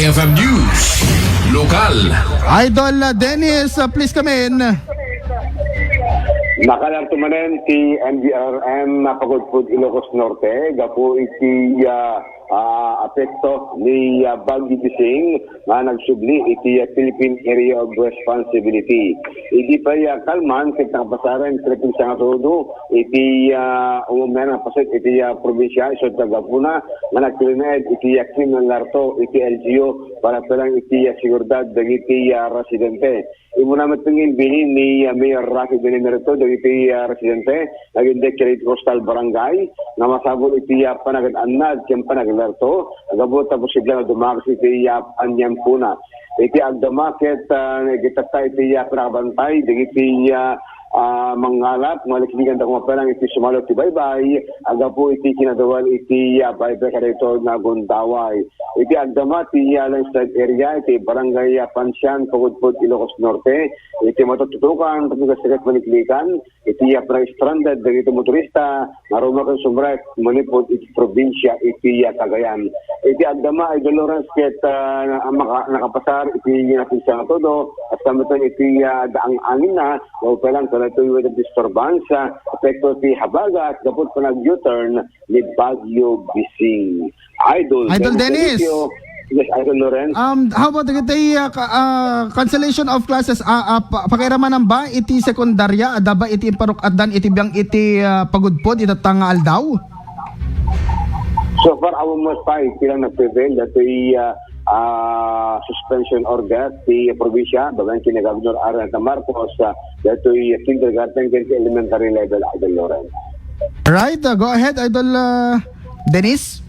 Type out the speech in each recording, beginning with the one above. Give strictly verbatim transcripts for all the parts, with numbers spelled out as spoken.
F M News, lokal. Idol, uh, Dennis, uh, please come in. Nakalarto manen ti N D R M Pagudpud, Ilocos Norte gapu iti, ah, ah, apekto ni, ah, Bagyo Bising nga nagsubli iti, ah, Philippine Area of Responsibility. Idi pay, ah, kalman ket nakapasaren ti probinsya nga todo iti, ah, umumero nga paset iti, ah, probinsya isu ti gapuna nga nagkilinaed iti, ah, kriminal nga alerto iti L G U para pay lang iti, ah, seguridad dagiti, ah, residente. Immuna met nga imbilin ni, ah, Mayor Raffy Benemerito dagiti, ah, residente nga agingga iti Coastal Barangay nga masapul iti, ah, panagad-annad ken panagalerto gapu ta posible nga dumakas iti, ah, aniampona. Iti agdama ket, ah, nagitatta iti, ah, panagabantay dagiti, ah, ah, mangngalaat, malikligan da kumaperang iti sumalo ti baybay, gapu iti kinadawal iti, ah, baybay kadaytoy nga agundaway. Iti agdama ti, ah, landslide area iti Barangay, ah, Pansian, Pagudpud, Ilocos Norte, iti matututukan, pagkasakit maliklikan, iti, ah, stranded dagiti motorista, nga rumaken sumrek manipud iti probinsya iti, ah, Cagayan. Iti agdama, Idol Lawrence, ket, ah, na-, maka-, nakapasar iti napinsang todo, at kamitan iti, ah, daang angin na, o pelang kanatoy weather disturbance, ah, apekto ti habagat, gapu panag-U-turn ni Bagyo Bising. Idol Idol Dennis Dennis. Felicio. Yes, Idol Lawrence. Um, how about dagiti, uh, ka-, uh, cancellation of classes? Ah, ah, pa-, pakairaman ba iti sekundarya? Adda ba iti imparuk-atdan iti biang iti, uh, Pagudpud itatta nga aldaw? So far, awan met pay ti nagprevail datoy, uh, uh, suspension order ti probinsya, babaen ken ni Governor Arnel Marcos, uh, datoy kindergarten ken elementary level, Idol Lawrence. Right, uh, go ahead, Idol, uh, Dennis.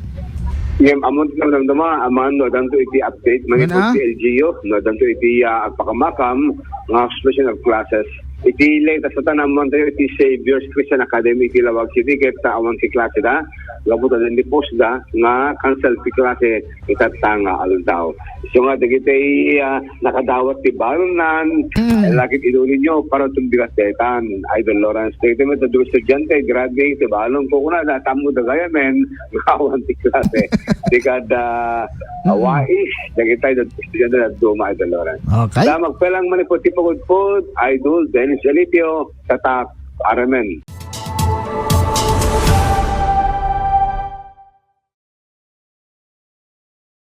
Ngem, ammon ti damdama, amangan no addanto iti update, manipud ti L G U, no addanto iti, ah, agpakamakam nga suspension of classes. Iti latest ta, ammon tayo iti Xavier's Christian Academy iti Laoag City, ket, ah, awan ti klase da, gapu ta adda ni post da, nga cancel ti klase itatta nga aldaw. So nga, dagiti, ah, nakadawat ti balonnan, mm, lakit idulinyo para tumbigas detan, Idol Lawrence. Dagiti met dua estudiante, graduate ti balon, kukuna da, tammo da gayamen, nga awan ti klase. Di kada, mm, wais, dagiti dua estudiante na duma, Idol Lawrence. Okay. Sa magpelang manipud ti pagudpud, Idol Dennis Elipio, tatak, Aramen.